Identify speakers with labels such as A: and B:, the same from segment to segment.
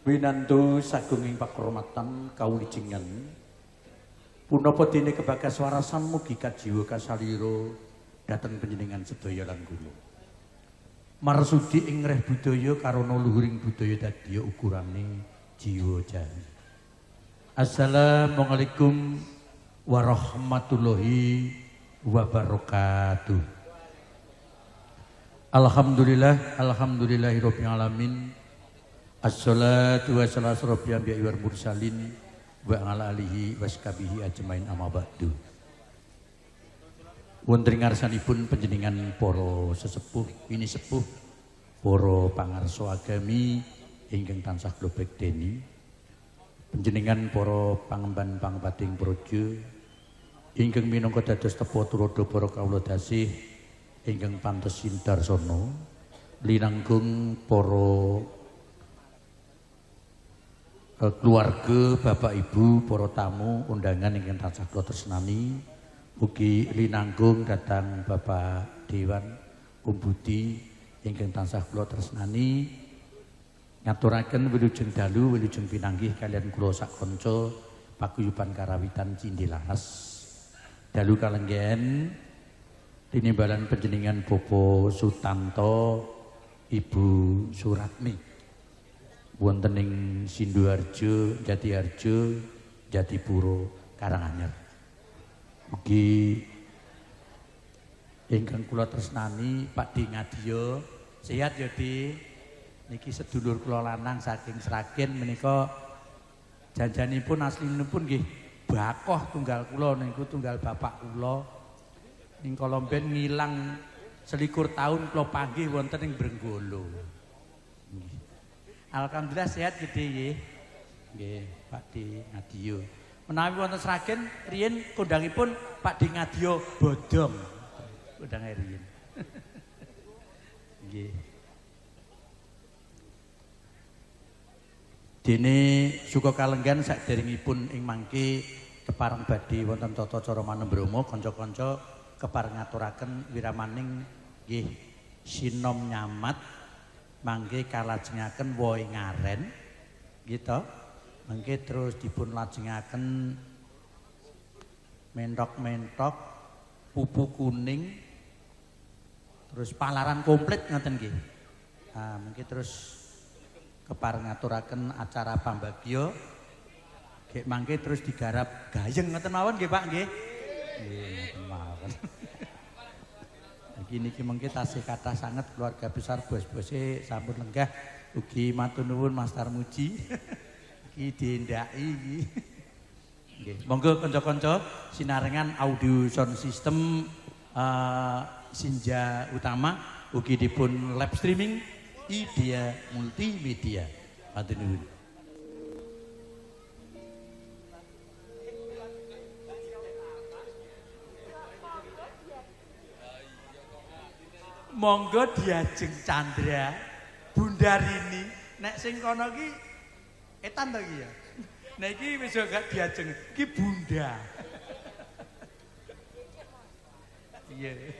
A: Winantu sagunging pakurmatan kawulijengan. Punapa dene kebagas warasan mugi kajiwa kasalira dhateng panjenengan sedaya lan kula. Marsudi ing reh budaya karana luhuring budaya dadiya ukurane jiwa jawi. Assalamualaikum warahmatullahi wabarakatuh. Alhamdulillah, alhamdulillahirabbil alamin. Assalatu wassalamu ala anbiya'i wal mursalin wa ala alihi washabihi ajmain amma ba'du. Wonten ing ngarsanipun panjenengan para sesepuh, pinisepuh, para pangarsa agami ingkang tansah kula bekteni, panjenengan para pangemban pangepating praja ingkang minangka dados tepa tuladha para kawula dasih ingkang pantes sindarsana linangkung para keluarga, bapak ibu, para tamu undangan ingkang tansah kula tresnani, ugi linangkung dhateng Bapak Dewan Om Budi ingkang tansah kula tresnani, ngaturaken wilujeng dalu wilujeng pinanggih kalian kula sak kanca paguyuban karawitan Cindelaras. Dalu kalenggen tinimbalan panjenengan Bapak Sutanto, Ibu Suratmi wonten ing Sinduharjo, Jatiharjo, Jatipuro, Karanganyar. Ugi ingkang kula tresnani Pak D Ngadiyo, sehat ya Di. Niki sedulur kula lanang saking Sragen menika janjanipun aslinipun nggih bakoh tunggal kula niku tunggal bapak kula. Ning kala mben ngilang 21 tahun kula panggih wonten ing Brenggolo. Nggih. Alhamdulillah sehat gede nggih. Nggih, Pak D Ngadiyo. Menawi wonten Sragen riyin kondangipun Pak D Ngadiyo Bodong. Kondange riyin. Nggih. Dene suka kalenggan saderengipun ing mangke kepareng badhe wonten tata cara manembrama kanca-kanca kepareng ngaturaken wiramaning nggih sinom nyamat mangke kalajengaken wohe ngaren gitu, mangke terus dipun lajengaken mentok-mentok pupu kuning terus palaran komplit ngoten nggih. Nah, mangke terus kepareng ngaturaken acara pambagya nggih mangke terus digarap gayeng ngoten mawon nggih Pak nggih. Nggih ngoten mawon. Iki niki mengke tasih kathah sanget keluarga besar bos-bose sampun lenggah ugi matur nuwun Mas Tarmuji. Iki diendhaki iki. Nggih, monggo kanca-kanca sinarengan audio sound system Sinja Utama ugi dipun live streaming Idea Multimedia. Matur nuwun. Monggo Diajeng Chandra, Bunda Rini, nek sing kono iki etan to iki ya. Nek iki wis gak diajeng, iki Bunda. Iya.
B: Sing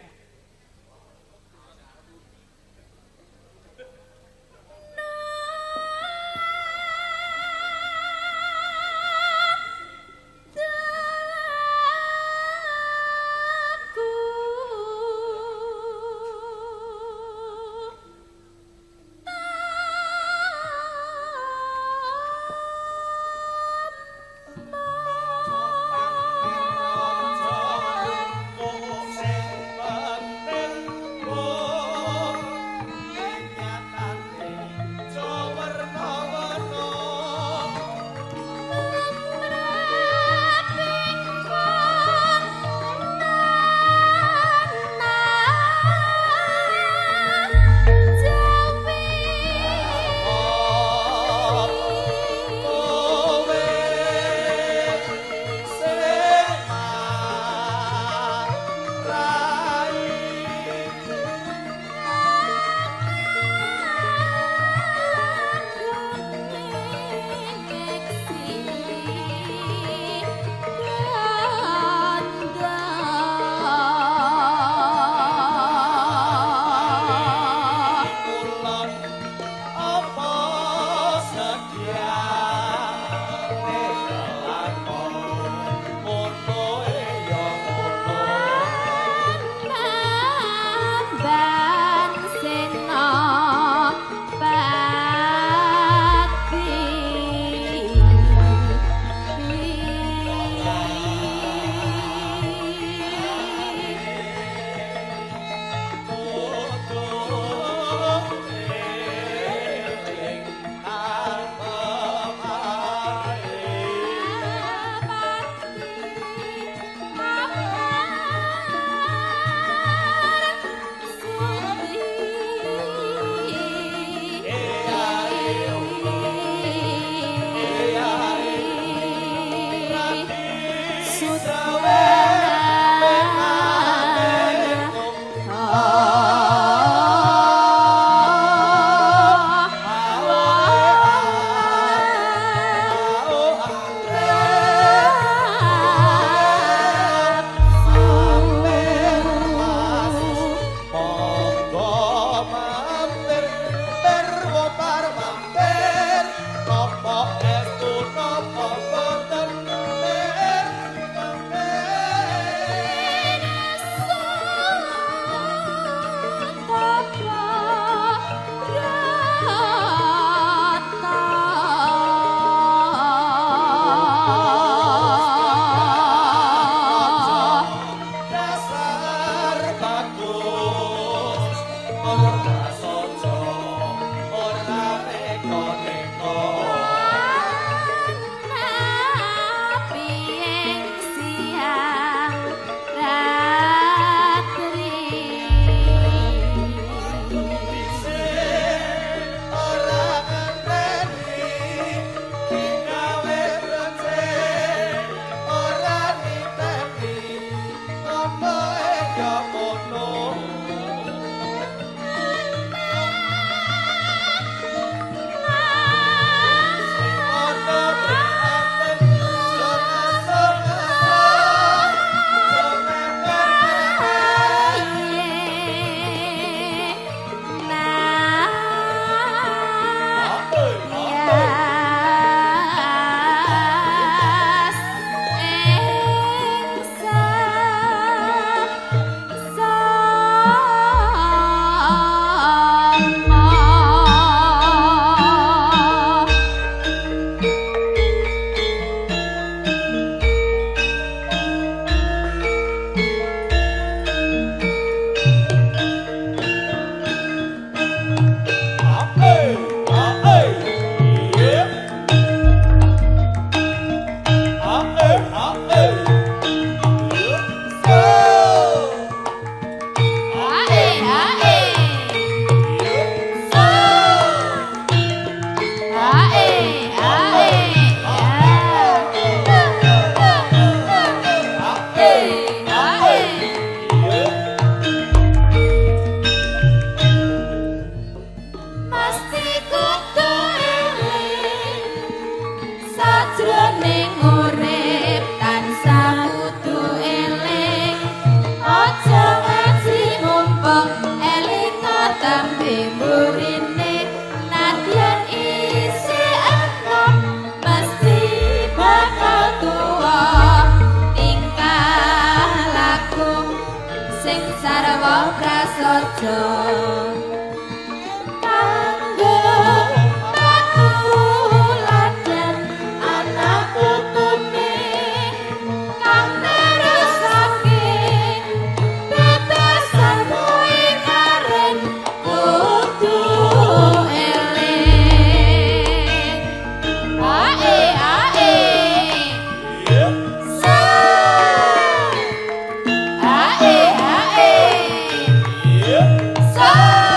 B: Raja kanggo patuladan anak putune kang nerusake bebasan kuwi karen kudu eling. Ae ae sa, ae ae sa.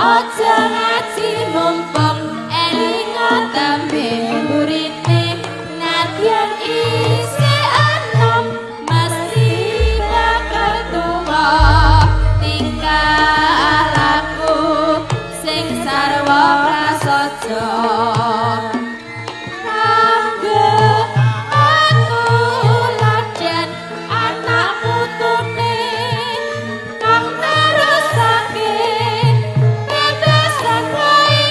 B: Aja ngaji mumpung elinga tembe murine, nadyan isih enom mesti bakal tuwa. Tingkah laku sing sarwa prasaja kanggo tuladan anak putune kang nerusake bebesan wae.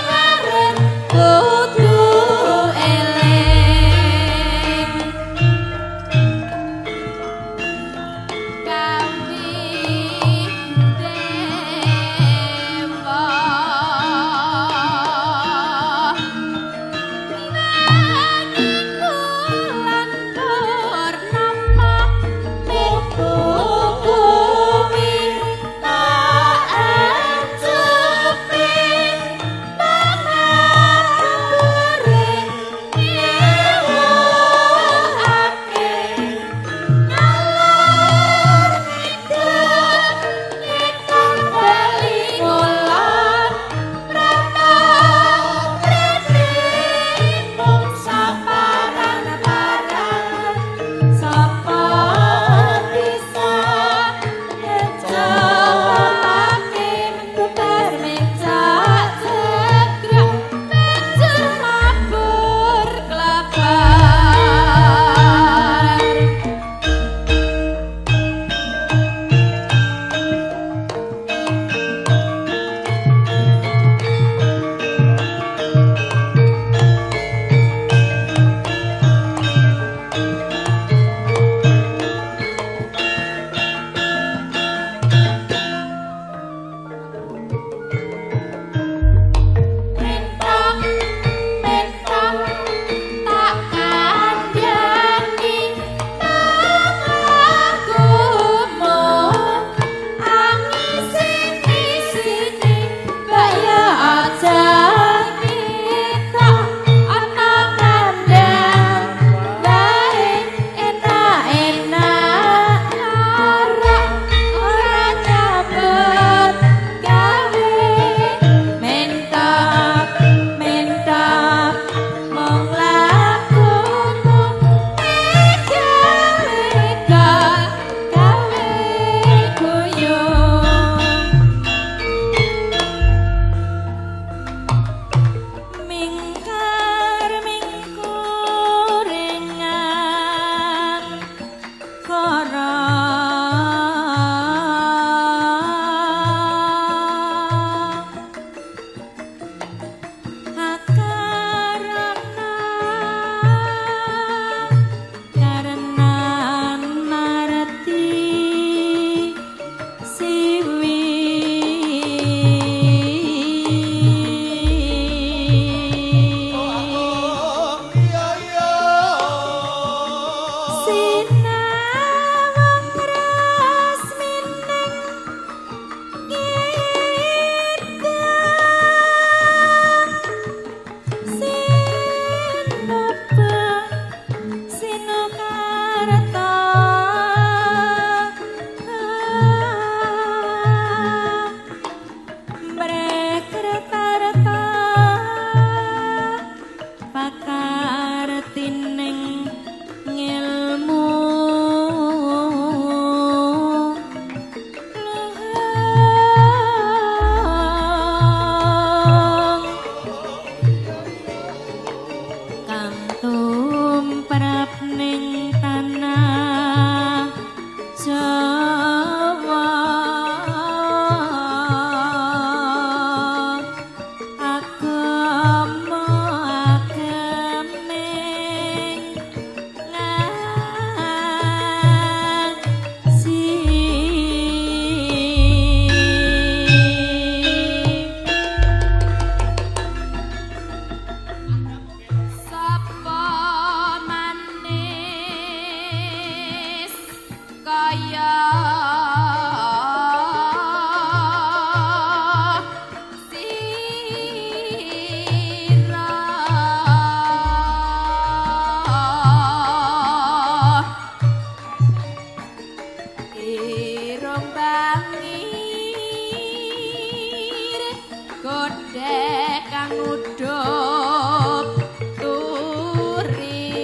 B: Godhek kang udup turi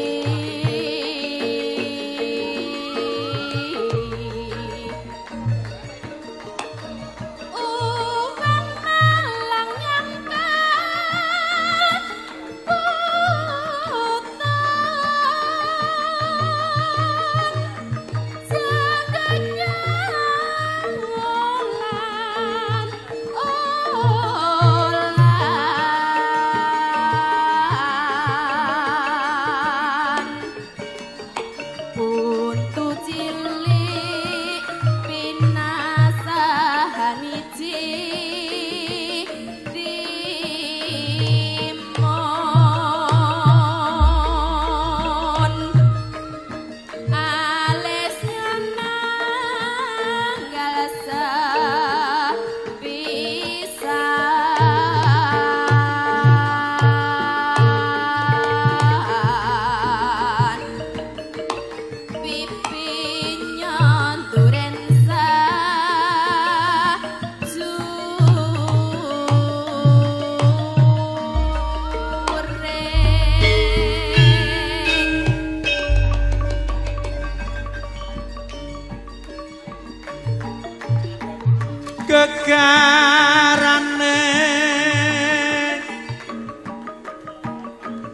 B: uwang malang nyangkat putan jaganya olan olan buntu cilik pinasahan iji timun alis nanggal sepisan pipi nyonduren sajuring.
A: Gegarane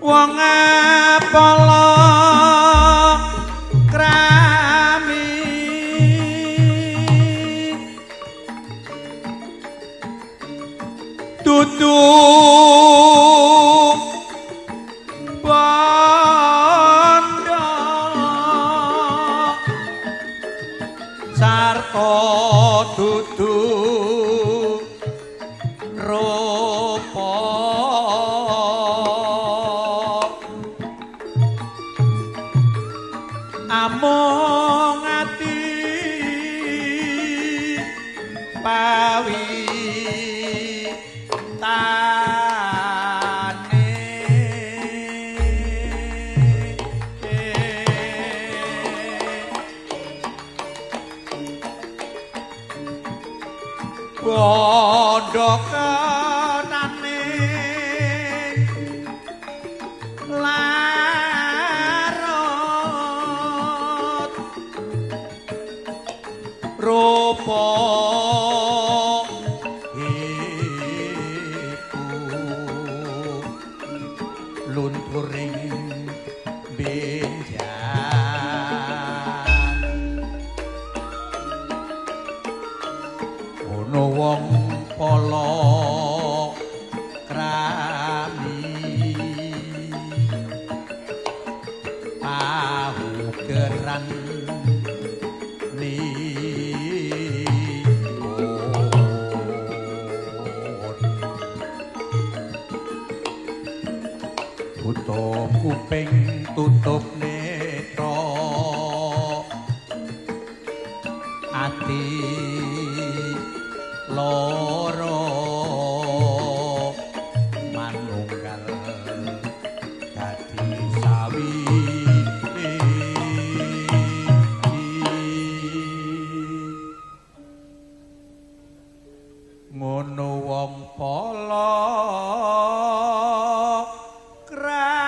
A: wong apala krami dudu bondo sarta dudu rupa amung ati pawitane. Bondo kenane larut rupa iku lunturing benjang. Ono wong pala krami paugeran nipun tutup kuping tutup netra ati loro manunggal dadi sawiji. Ngono wong pala krami.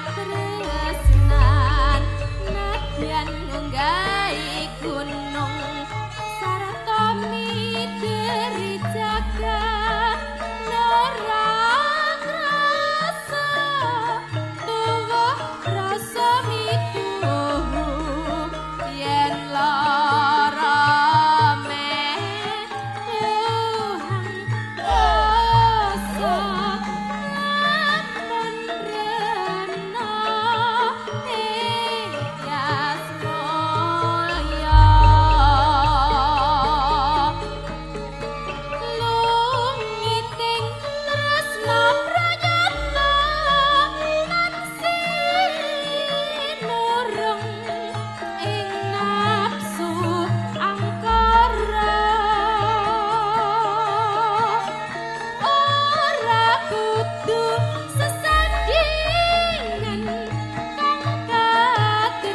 B: Katresnan nadyan ngunggahi gunung sarta mideri jagat ora krasa tuwa rasa mituhu yen lara metuhang rasa lamun rena ikhlas mulya lungiting tresna prayatna lan sinurung ing nafsu angkara ora kudu sesandingan kang katriya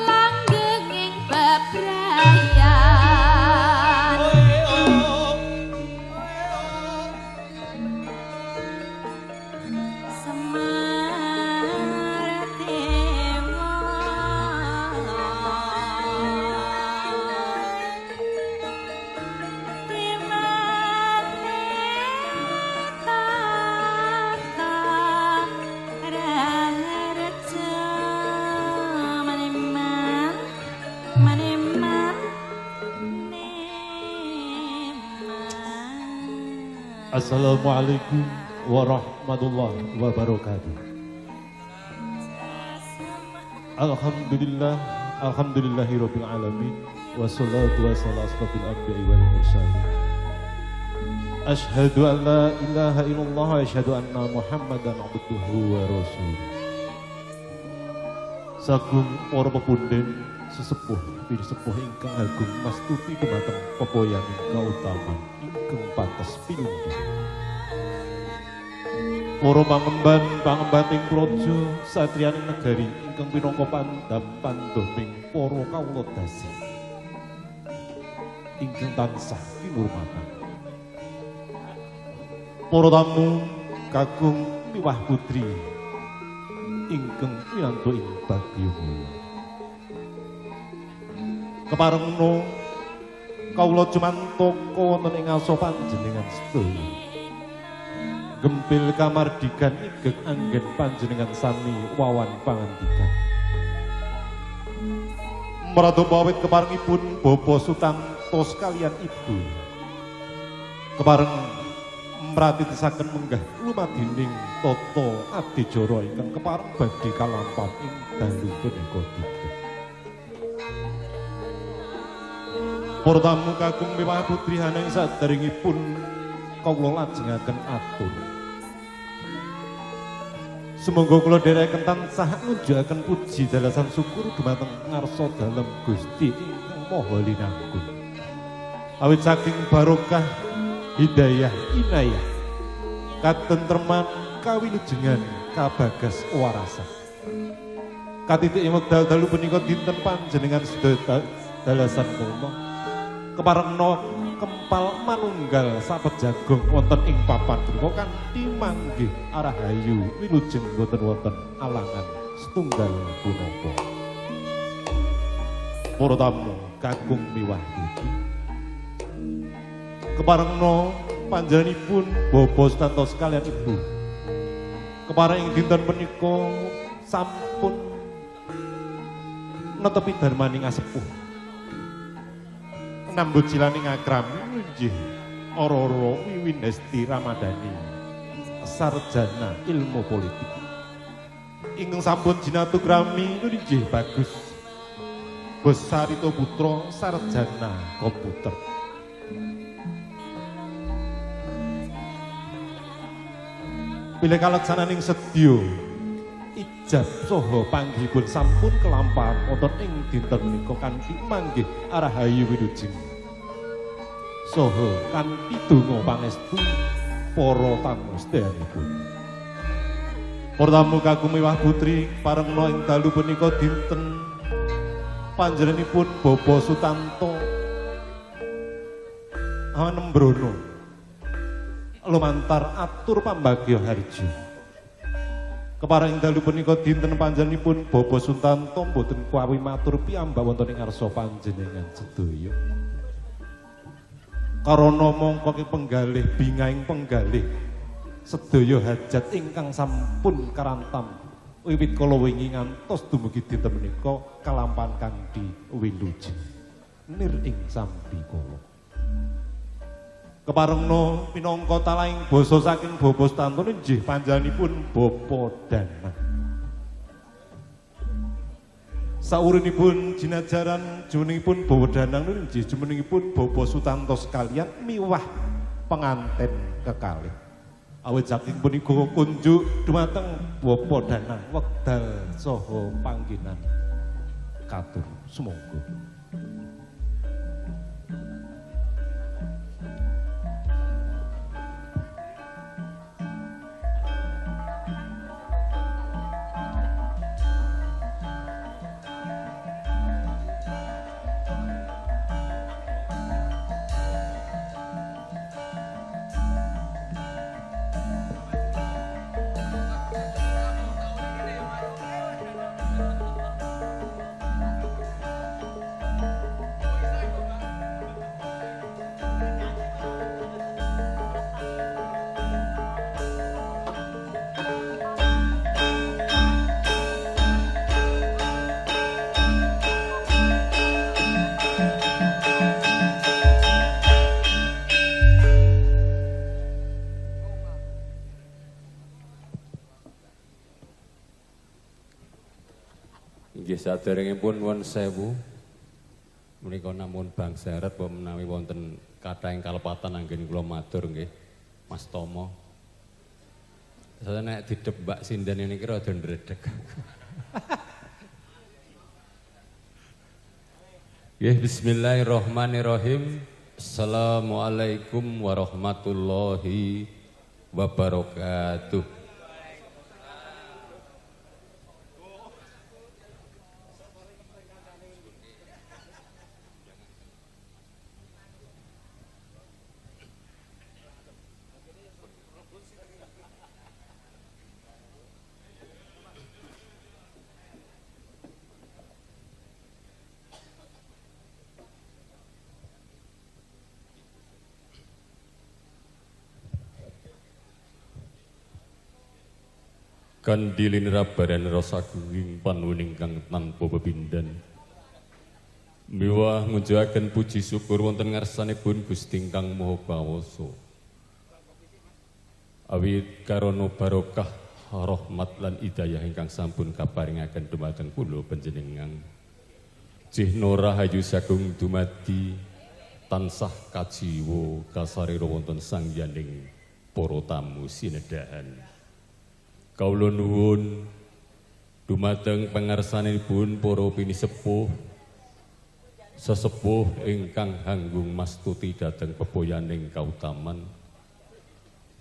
B: langgenging bebrayan.
C: Semar Dewa Dimane tata raharja maniman maniman neman.
D: Assalamualaikum warahmatullahi wabarakatuh. Alhamdulillah, alhamdulillahirabbil alamin, wassalatu wassalamu ala asrofil anbiya'i wal mursalin. Asyhadu an la ilaha illallah wa asyhadu anna Muhammadan abduhu wa rasuluh. Sagung para pepunden sesepuh pinisepuh ingkang agung mastuti dumateng pepoyan kautaman ingkang pantes pinunjul. Para pangemban pangembating praja satriyaning negari ingkang pinangka pandam pandhoming para kawula dasi ingkang tansah kinurmatan. Para tamu kakung miwah putri ingkang winantu ing bagya mulya. Keparengno kawula cumantaka wonten ing ngarsa panjenengan sedaya. Gempil kamardikan igeg anggen panjenengan sami wawan pangandikan. Mradha awit keparengipun Bapak Sutanto sekalian Ibu. Kepareng mratitisaken menggah lumadining tata adicara ingkang kepareng badhe kalampahan ing dalu punika dinten. Para tamu kakung miwah putri haneng saderengipun kawula lajengaken atur. Sumangga kula dherekaken tansah ngunjukaken puji dalasan syukur dumateng ngarsa dalem Gusti ingkang Maha Linanggung. Awit saking barokah hidayah inayah katentreman kawilujengan kabagas warasan. Katitik ing wekdal dalu punika dinten panjenengan sedaya dalasan kula keparengna kempal manunggal sapet jagung wonten ing papan punika kanthi manggih arahayu wilujeng boten wonten alangan setunggal punapa. Para tamu kakung miwah putri keparengna panjenenganipun Bapak Sutanto sekalian Ibu kepareng ing dinten punika sampun netepi darmaning asepuh nambut silaning akrami nggih Ororo Wiwin Hesti Ramadhani sarjana ilmu politik ingkang sampun jinatu krami nggih bagus Bos Sarito Putra sarjana komputer. Bilih kalaksananing sedya ijab saha panggihipun sampun kelampahan wonten ing dinten menika kanthi manggih arahayu wilujeng saha kanthi donga pangestu para tamu sedayanipun. Para tamu kakung miwah putri parengna ing dalu punika dinten panjenenganipun Bapak Sutanto Anembrono lumantar atur pambagya harja. Kepareng dalu punika dinten panjenenganipun Bapak Sutanto mboten kuawi matur piyambak wonten ing ngarsa panjenengan sedaya. Karana mongko penggalih bingahing penggalih sedaya hajat ingkang sampun karantam wiwit kala wingi ngantos dumugi dinten menika kalampahan kanthi wilujeng nir ing sambikala. Keparengno minangka talaing basa saking Bapak Sutanto nggih panjenenganipun Bapak Danang. Saurinipun jinajaran jumenengipun Bapak Danang nggih jumenengipun Bapak Sutanto sekalian miwah penganten kekalih. Awit saking punika kunjuk dumateng Bapak Danang wekdal saha panggenan katur sumangga.
E: Saderengipun nuwun sewu menika namun bangsa seret menawi wonten kathah ing kalepatan anggen kula matur nggih Mas Tomo. Saya nek didebak sinden niki rada ndredeg. Nggih, bismillahirrahmanirrahim. Assalamualaikum warahmatullahi wabarakatuh. Kandilin rabaran rasa agung panuwun ingkang tanpa pepindhan. Miwah ngunjukaken puji syukur wonten ngarsanipun Gusti ingkang Maha Kuwasa. Awit karana barokah rahmat lan hidayah ingkang sampun kaparingaken dumateng kula panjenengan. Jihna rahayu sagung dumadi tansah kajiwa kasarira wonten sangyaning para tamu sinedahan. Kawula nuwun dumateng pangarsanipun para pinisepuh sesepuh ingkang hanggung mastuti dhateng pepoyaning kautaman,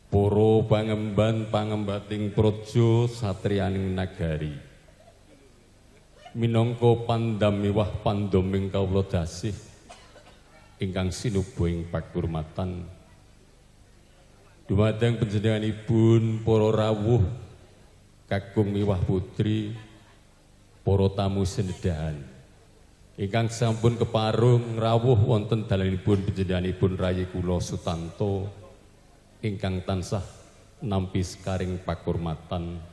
E: para pangemban pangembating praja satriyaning nagari, minangka pandam miwah pandoming kawula dasih ingkang sinuba ing pakurmatan dumateng panjenenganipun para rawuh kakung miwah putri, para tamu senedahan ingkang sampun keparung rawuh wonten dalanipun panjenenganipun rayi kula Sutanto ingkang tansah nampi sekaring pakurmatan.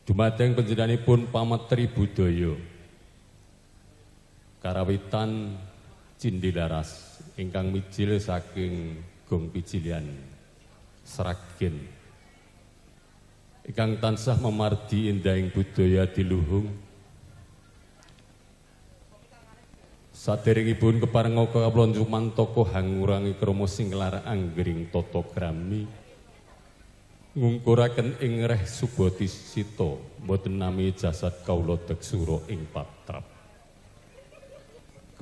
E: Dumateng panjenenganipun pametri budaya karawitan Cindilaras ingkang mijil saking Gong Pijilian Sragen ingkang tansah memardi indahing budaya diluhung. Saderengipun keparenga kawula njumantaka hangurangi krama singlar anggring tata krami ngungkuraken ing reh subati sita mboten nami jasad kawula deksura ing patrap.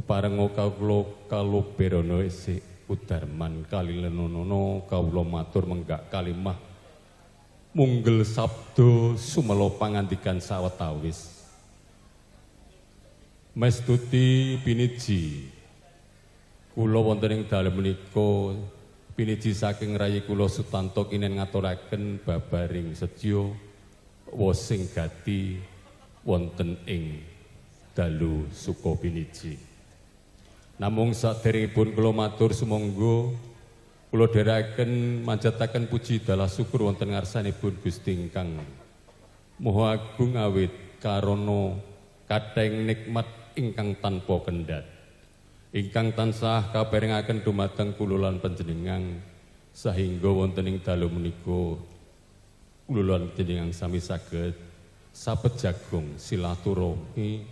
E: Keparenga kawula kaloberana isih udarman kalilenono kawula matur menggak kalimah munggel sabda sumela pangandikan sawetawis. Mestuti piniji kula wonten ing dalem menika Piniji saking rayi kula Sutanto kinen ngaturaken babaring sedya wosing gati wonten ing dalu suka piniji. Namung saderengipun kula matur sumangga kula dherekaken manjataken puji dalah syukur wonten ngarsanipun Gusti ingkang Maha Agung awit karana kathahing nikmat ingkang tanpa kendhat, ingkang tansah kaparingaken dumateng kula lan panjenengan sahingga wonten ing dalu menika kula lan panjenengan sami saged sabet jagung silaturahmi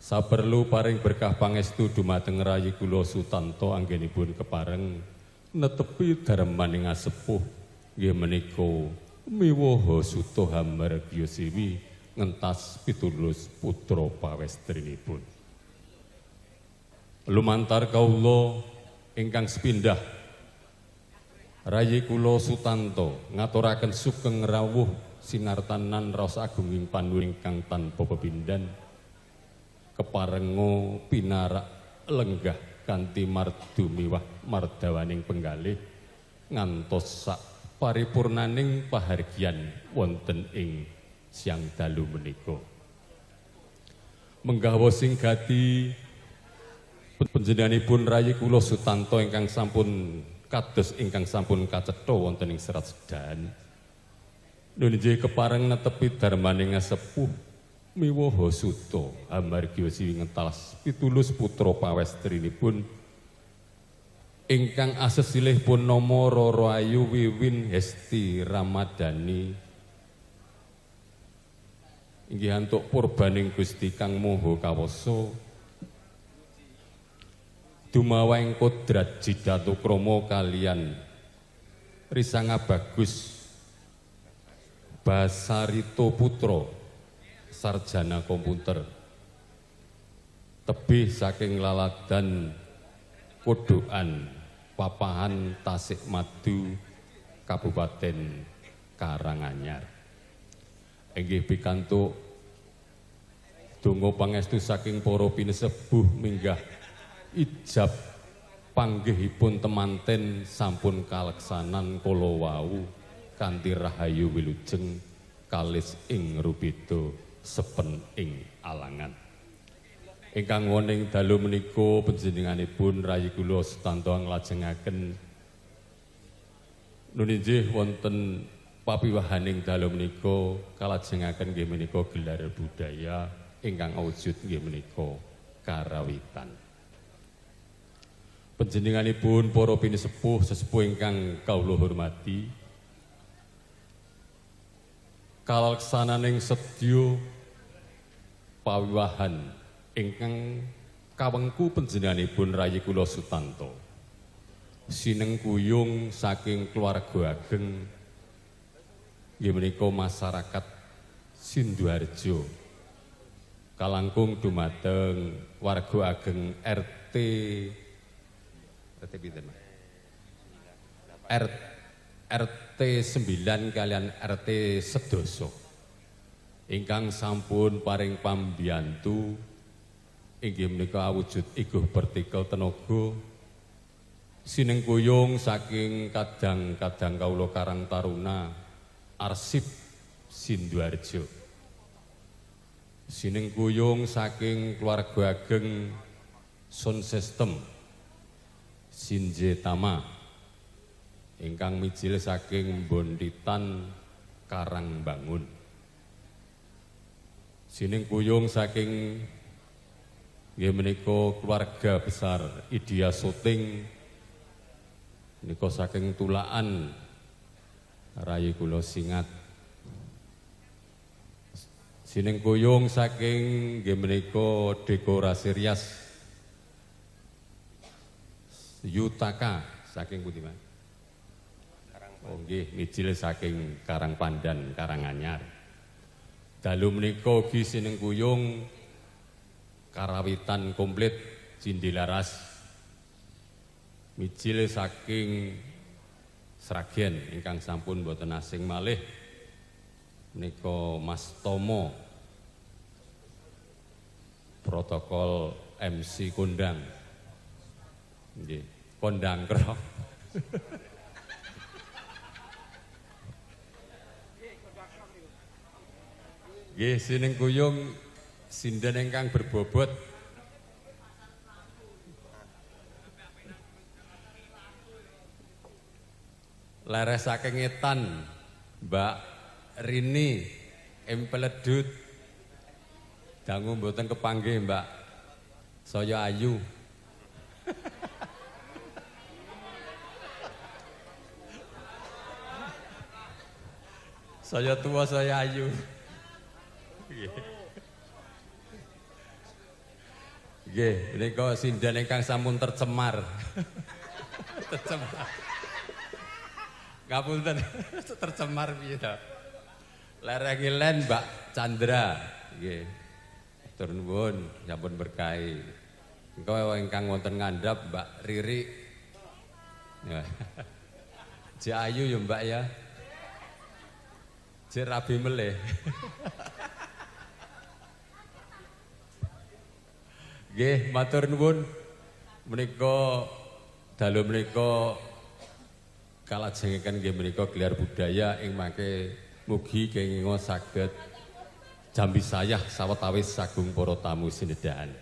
E: saperlu paring berkah pangestu dumateng rayi kula Sutanto anggenipun kepareng netepi dharmaning asepuh nggih menika miwaha suta hamargya siwi ngentas pitulus putra pawestrinipun. Lumantar kawula ingkang sepindah rayi kula Sutanto ngaturaken sugeng rawuh sinartanan raos agunging panuwun ingkang tanpa pepindhan keparenga pinarak lenggah kanthi mardu miwah mardawaning penggalih ngantos sak paripurnaning pahargyan wonten ing siang dalu menika. Menggah sing gati panjenenganipun rayi kula Sutanto ingkang sampun kados ingkang sampun kacetha wonten ing serat sedan. Nun inggih kepareng netepi dharmaning sepuh miwaha suta amargi siwi ngentas pitulus putra pawestrinipun ingkang asesilih pun nama Roro Ayu Wiwin Hesti Ramadhani inggih antuk purbaning Gusti Kang Maha Kawasa dumawa ing kodrat jidatukrama kalian Risanga Bagus Basarito Putra sarjana komputer tebih saking laladan Kodokan Papahan Tasikmadu Kabupaten Karanganyar. Inggih pikantuk donga pangestu saking para pinesepuh minggah ijab panggihipun temanten sampun kaleksanan kala wau kanthi rahayu wilujeng kalis ing rubeda sepen ing alangan. Ingkang wonten dalu menika panjenenganipun rayi kula Sutanto nglajengaken nun inggih wonten papiwahaning dalu menika kalajengaken nggih menika gelar budaya ingkang awujud nggih menika karawitan. Panjenenganipun para pinesepuh sesepuh ingkang kawula hormati, kalaksananing sedya pawiwahan ingkang kawengku panjenenganipun rayi kula Sutanto sinengkuyung saking keluarga ageng nggih menika masyarakat Sinduharjo kalangkung dumateng warga ageng RT RT pinten Mas? RT 9 kalian RT sedoso ingkang sampun paring pambiyantu inggih menika awujud iguh partikel tenaga sinengkuyung saking kadang-kadang kawula Karang Taruna Arsip Sinduharjo sinengkuyung saking keluarga ageng Sound System Sinjetama ingkang mijil saking Bonditan Karangbangun sinengkuyung saking nggih menika keluarga besar Idya Soting menika saking Tulaan rayi kula Singat sinengkuyung saking nggih menika dekorasi rias Yutaka saking pundi Mas? Oh nggih mijil saking Karangpandan Karanganyar. Dalu menika ugi sinengkuyung karawitan komplit Cindilaras mijil saking Sragen ingkang sampun boten asing malih menika Mas Tomo protokol MC kondang nggih kondang krok. Nggih, sining kuyung sinden ingkang berbobot. Leres saking etan Mbak Rini Empeledut. Dangu mboten kepanggih Mbak. Saya ayu. Saya tua, saya ayu. Nggih, menika sinden ingkang sampun tercemar. Tercemar. Ngapunten, tercemar piye ta? Lereng len Mbak Chandra. Nggih. Matur nuwun, sampun berkahi. Engko ingkang wonten ngandhap Mbak Riri. Ya. Jek ayu ya Mbak ya. Jek rabi melih. Nggih, matur nuwun. Menika dalu menika kalajengaken nggih menika gelar budaya ing mangke mugi kenging saged jambi sayah sawetawis sagung para tamu sinedhahan.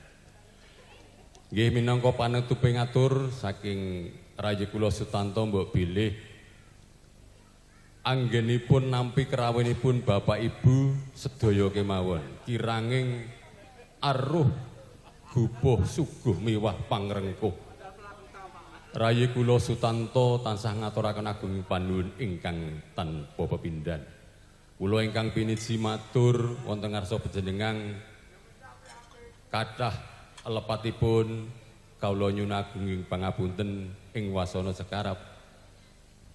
E: Nggih minangka panutuping atur saking rayi kula Sutanto mbok bilih anggenipun nampi kerawuhipun Bapak Ibu sedaya kemawon kiranging aruh gupuh suguh miwah pangrengkuh. Rayi kula Sutanto tansah ngaturaken agung panuwun ingkang tanpa pepindhan. Kula ingkang piniji matur wonten ngarsa panjenengan kathah lepatipun kawula nyuwun agunging pangapunten ing wasana sekarap.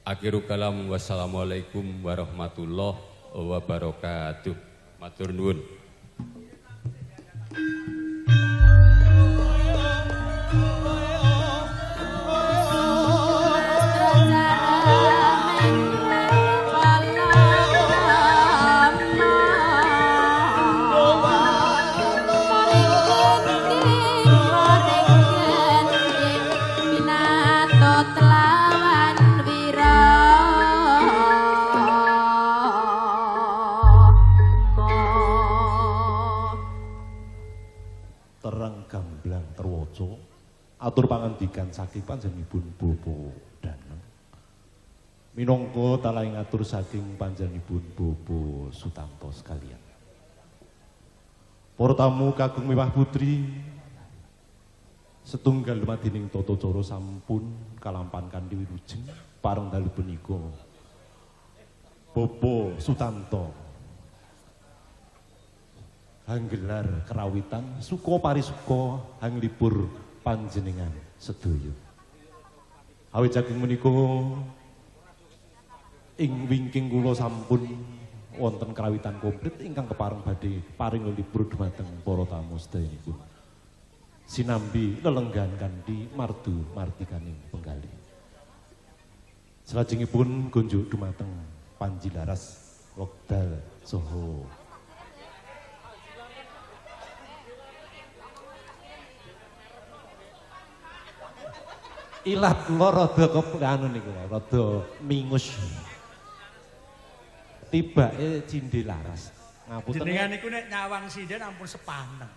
E: Akhirul kalam, wassalamualaikum warahmatullahi wabarakatuh. Matur nuwun.
D: Atur pangandikan saking panjenenganipun Bapak Danang. Minangka talaing atur saking panjenenganipun Bapak Sutanto sekalian. Para tamu kakung miwah putri setunggal dumadining tata cara sampun kalampan kanthi wilujeng pareng dalu punika Bapak Sutanto hanggelar kerawitan suka parisuka hanglipur panjenengan sedaya. Awit saking menika ing wingking kula sampun wonten kerawitan komplit ingkang kepareng badhe paring lelipur dumateng para tamu sedayanipun. Sinambi lelenggan kanthi mardu mardikaning penggalih. Salajengipun kunjuk dumateng Panji Laras wekdal saha ilat kula rada anu niku rada mingus. Tibake cindhe laras. Ngapunten.
A: Jenengan niku nek nyawang sinden ampun sepaneng.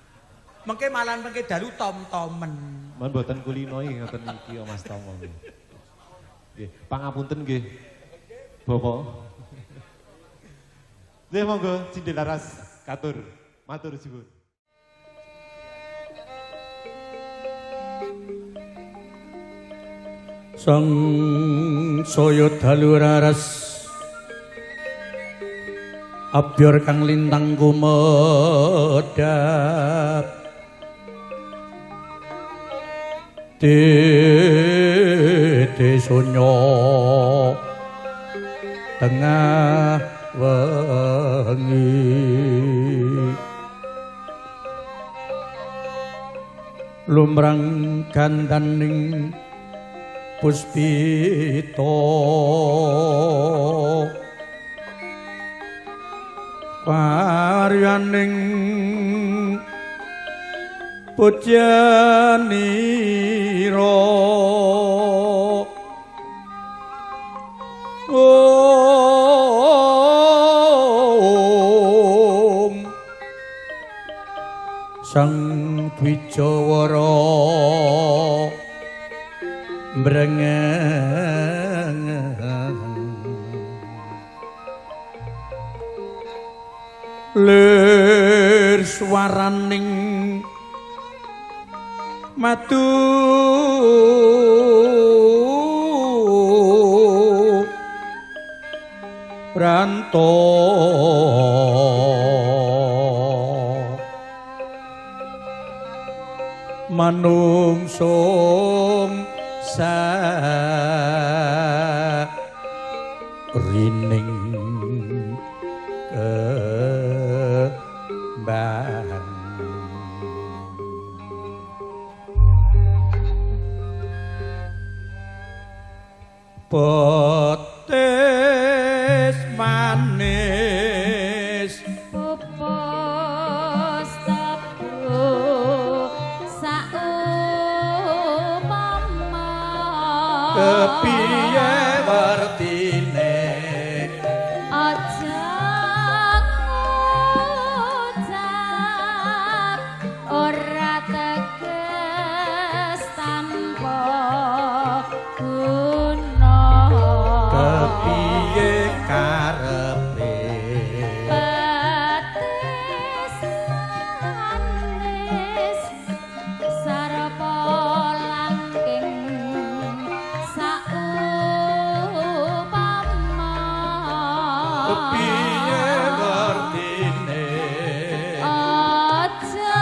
A: Mengke malan mengke dalu tom-tomen.
D: Men mboten kulino iki ngoten iki Mas Tomo. Nggih, pangapunten nggih. Bapak. Nggih monggo cindhe laras katur. Matur suwun.
A: Sang saya dalu raras abyor kang lintang kumedhap titi sunyo tengah wengi lumrang gandaning puspita karyaning pujanira Sang Dwijawara mrengeng lir swaraning madu pranto manungsung sakrining kembang petis manis
B: pupus tebu saupama
A: kepiye wertine
B: aja ngucap ora teges tanpa guna
A: kepiye karepe
B: petis manis sarpa langking saupama
A: kepiye wertine
B: aja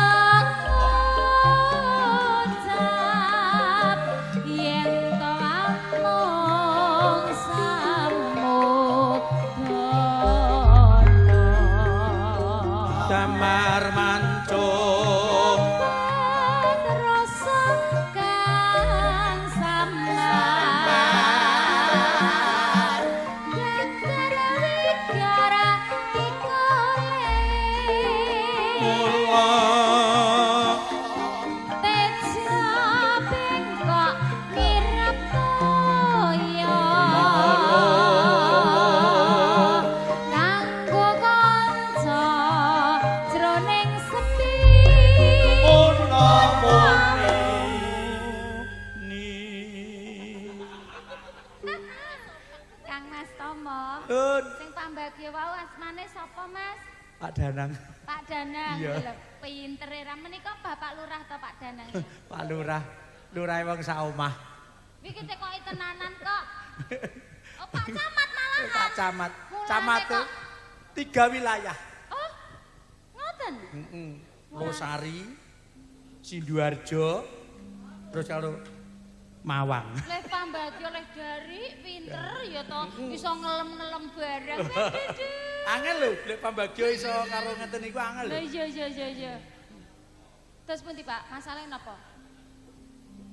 B: ngucap yen to amung samudana
A: damar mancung
B: rasa kang samar geger wigara kikole
A: mula
B: teja bengkok mirap toya kanggo kanca jroning sepi Kang Mas Tomo
A: Nun.
B: sing pambagya wau asmane sapa Mas?
A: Pak Danang.
B: Pak Danang.
A: Iya.
B: Lho, pintere ra menika Bapak Lurah to Pak Danang?
A: Pak Lurah, lurah wong sak omah.
B: Iki tekoki tenanan kok. Oh, Pak Camat malahan.
A: Pak Camat.
B: Mulane
A: Camat
B: kok.
A: tiga wilayah.
B: Oh. Ngoten.
A: Heeh. Losari, Sinduarjo, terus karo Mawang.
B: Leh pambagya leh dari pinter ya to iso ngelem-ngelem bareng.
A: Angel lho, lek pambagya iso karo ngeten niku angel
B: Lho
A: lho.
B: iya iya iya iya. Terus pundi Pak? Masalahe napa?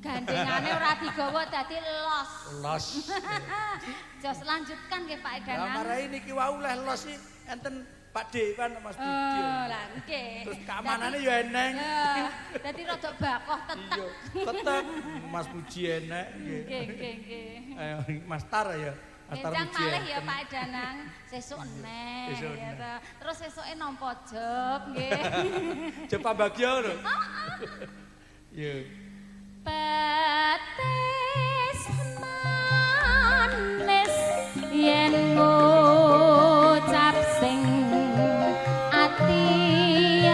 B: Gandengane ora digawa dadi los.
A: Los.
B: Jos lanjutkan nggih Pak
A: Lah
B: Danang.
A: marai niki wau leh los iki enten Pak Dewan Mas Budi.
B: Oh, lah nggih.
A: Terus keamanane ya eneng.
B: Ya, dadi rada bakoh tetek.
A: Iya, tetep Mas Puji enek nggih.
B: Nggih, nggih, nggih.
A: Ayo Mas Tar ya. Mas Tar
B: Benjang
A: Puji.
B: malih ya
A: enten.
B: Pak Danang, sesuk neh
A: Sesuk
B: ya
A: neh.
B: ta. Terus sesuke nampa job nggih.
A: Job pambagya lho. Iya.
B: Petis manis yen ngucap sing ati-ati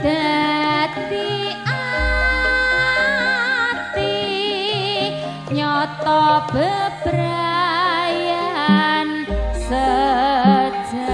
B: dadi ati nyoto bebrayan sejati.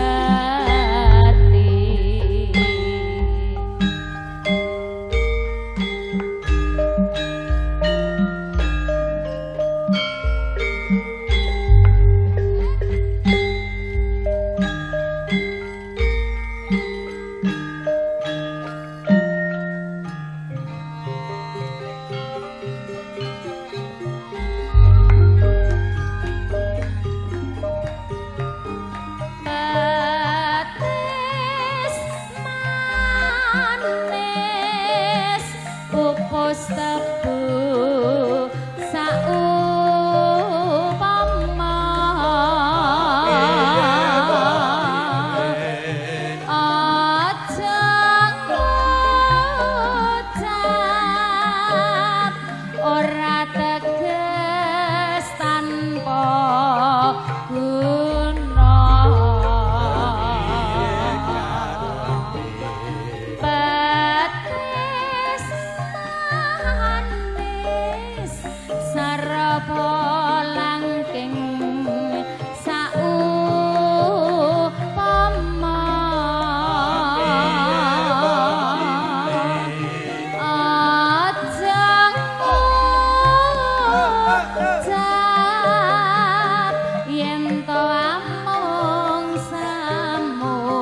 B: langking saupama aja ngucap yen to amung samudana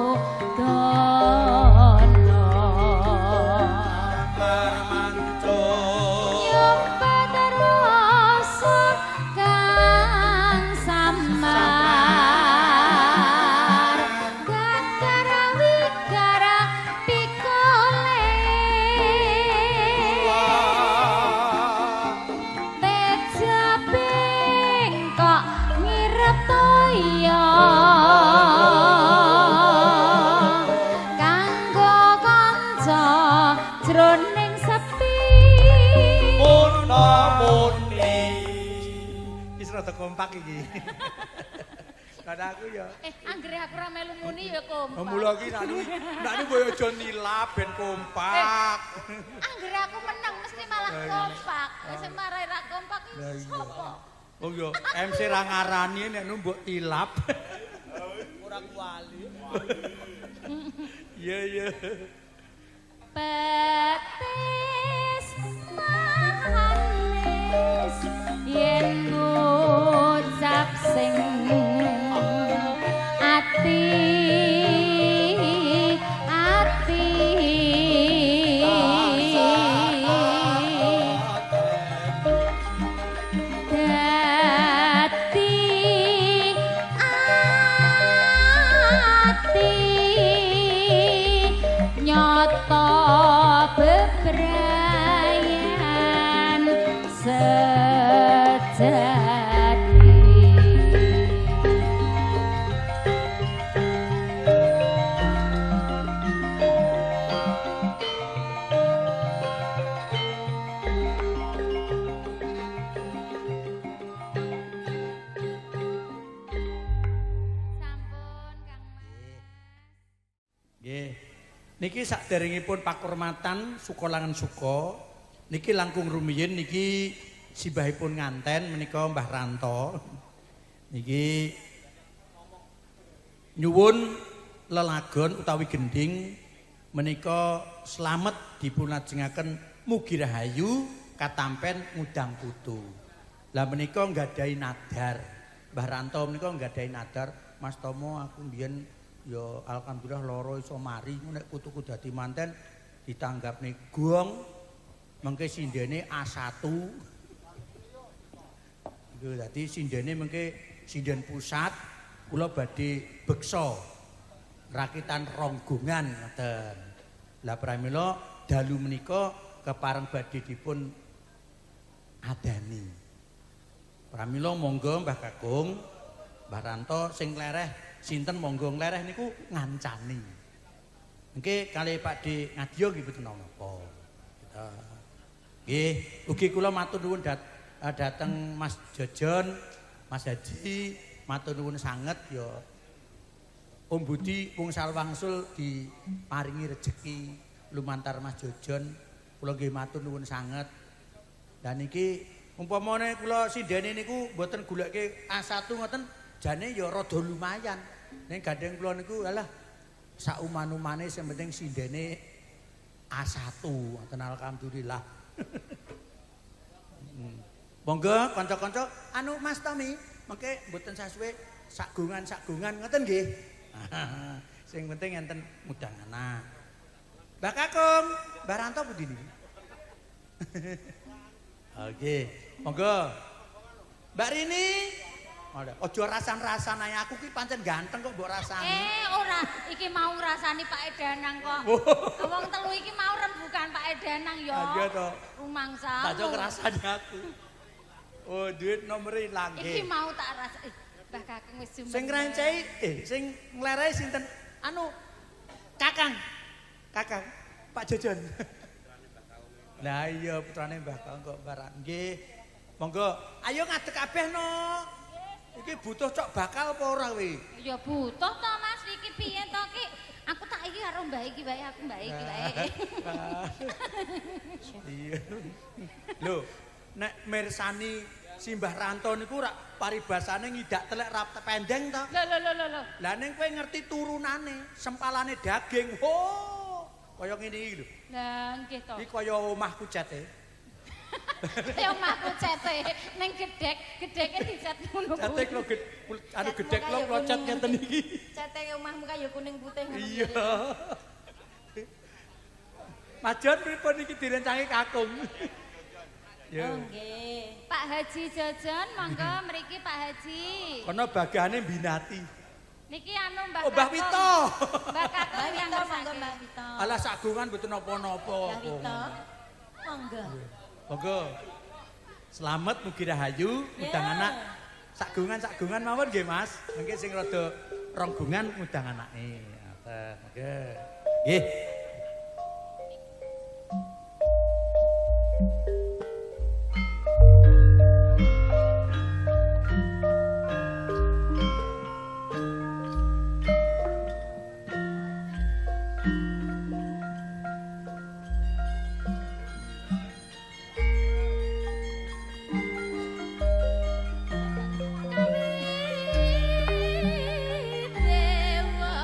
B: nyumpet rasa kang samar gagara wigara pikole teja bengkok ngirep toya kanggo kanca jroning sepi.
A: Wis rada kompak iki. Karena aku ya
B: Anggere aku ora melu muni ya kompak.
A: Mula iki nek mbok aja nilap ben kompak.
B: Anggere aku menang mesti malah kompak. Sing marai ra kompak iki sapa?
A: Oh iya, MC ra ngarani nek mbok tilap.
F: Ora kuali.
A: Iya iya.
B: Petis manis yen ngucap sing ati ati dadi ati nyata bebrayan sejati. Sampun Kang Mas.
A: Nggih. Niki saderengipun pakurmatan suka langen suka niki langkung rumiyin niki simbahipun nganten menika Mbah Ranto. Niki nyuwun lelagon utawi gending menika slamet dipunlajengaken mugi rahayu katampen ngudang putu. Lah menika nggadahi nadar. Mbah Ranto menika nggadahi nadar, Mas Tomo aku mbiyen ya alhamdulillah loro iso mari nek putuku dadi manten ditanggapne gong mengke sindene A1. Iku dadi sindene mengke sinden pusat kula badhe beksa rakitan ronggongan ngoten. Lah pramila dalu menika kepareng badhe dipun adani. Pramila monggo Mbah Kakung, Mbah Ranto sing lereh sinten monggo nglereh niku ngancani. Mengke kalih Pak D Ngadya nggih mboten napa. Nggih, ugi kula matur nuwun dhateng Mas Jojon, Mas Haji, matur nuwun sanget ya. Om Budi wungsal wangsul diparingi rejeki lumantar Mas Jojon, kula nggih matur nuwun sanget. Lah niki umpamane kula sindene niku mboten goleke A1 ngoten jane ya rada lumayan. Ning gandeng kula niku alah sauman-umane sing penting sindene A1 ngoten alhamdulillah. Monggo kanca-kanca anu Mas Tommy mengke mboten sasuwe sagungan-sagungan ngoten nggih. Sing penting enten ngundang anak. Mbah Kakung, Mbah Ranto pundi niki? Oke, monggo. Mbak Rini, aja rasan-rasan ae aku ki pancen ganteng kok mbok rasani.
B: Ora, iki mau ngrasani Pak Edanang kok. Wong telu iki mau rembukan Pak Edanang ya.
A: Iya to.
B: Rumangsamu.
A: Tak ngrasani aku. Oh, duit nomere ilang
B: nggih. Iki mau tak rasa. Mbah Kakung wis jumeneng.
A: Sing ngrancehi, sing nglerehi sinten? Anu Kakang. Kakang, Pak Jojon. Lah iya putrane Mbah Kakung kok barang. Nggih. Monggo, ayo ngadeg kabeh no. Iki butuh cok bakal apa ora kowe?
B: Ya butuh to Mas, iki piye to ki? Aku tak iki karo mbah iki wae, aku mbah iki wae.
A: Iya. Lho, nek mirsani Simbah Ranto niku rak paribasane ngidak telek rap pendeng to.
B: Lho lho lho lho lho.
A: Lah ning kowe ngerti turunane, sempalane daging. Ho, kaya ngene iki lho.
B: Lah nggih to.
A: Iki kaya omahku cete.
B: Kaya omahku cete ning gedhek, gedheke dicat ngono kuwi.
A: Cete kula anu gedhek kula kula cat ngeten iki.
C: Cete omahmu kaya kuning putih ngono.
A: Iya. Majon pripun iki direncangi kakung. Ya.
C: Oh nggih.
B: Pak Haji Jojon monggo mriki Pak Haji.
A: Kono bagane binati.
B: Niki anu Mbah
A: Oh, Mbah Wito.
B: Mbah Kakung
C: Mbah
B: yang
C: Wito monggo
B: ngersake.
C: Mbah Wito.
A: Alah sagungan mboten napa-napa.
C: Mbah Wito. Monggo.
A: Monggo. Slamet mugi rahayu, ngundang
C: Ya.
A: anak. Sagungan-sagungan mawon nggih Mas. Mengke sing rada rong gungan ngundang anake. Ngoten, monggo. Nggih.
B: Dewa.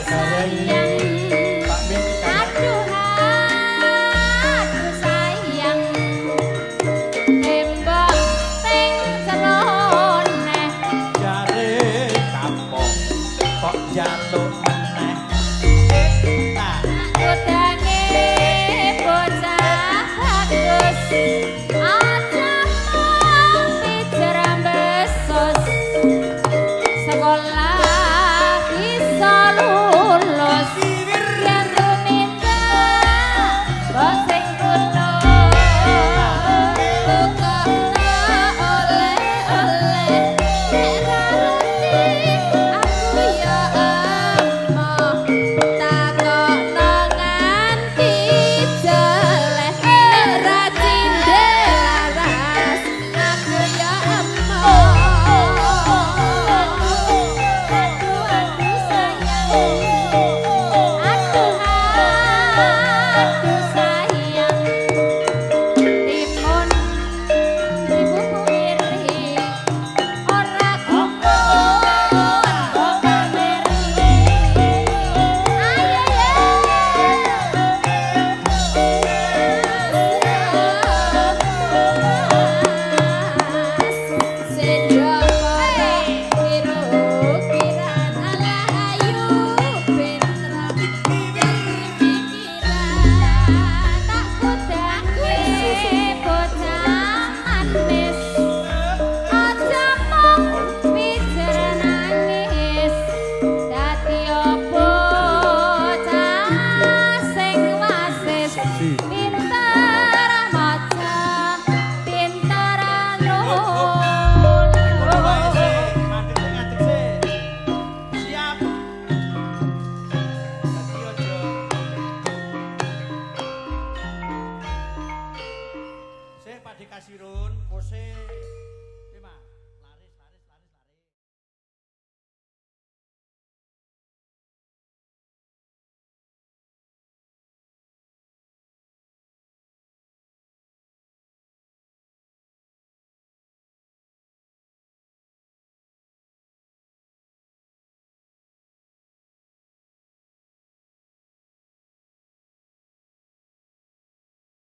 B: Sayang.
A: Pak Min.
B: Aduh, aduh sayang. Tembok sing jero neh.
A: Jare kapok kok jaluk meneh.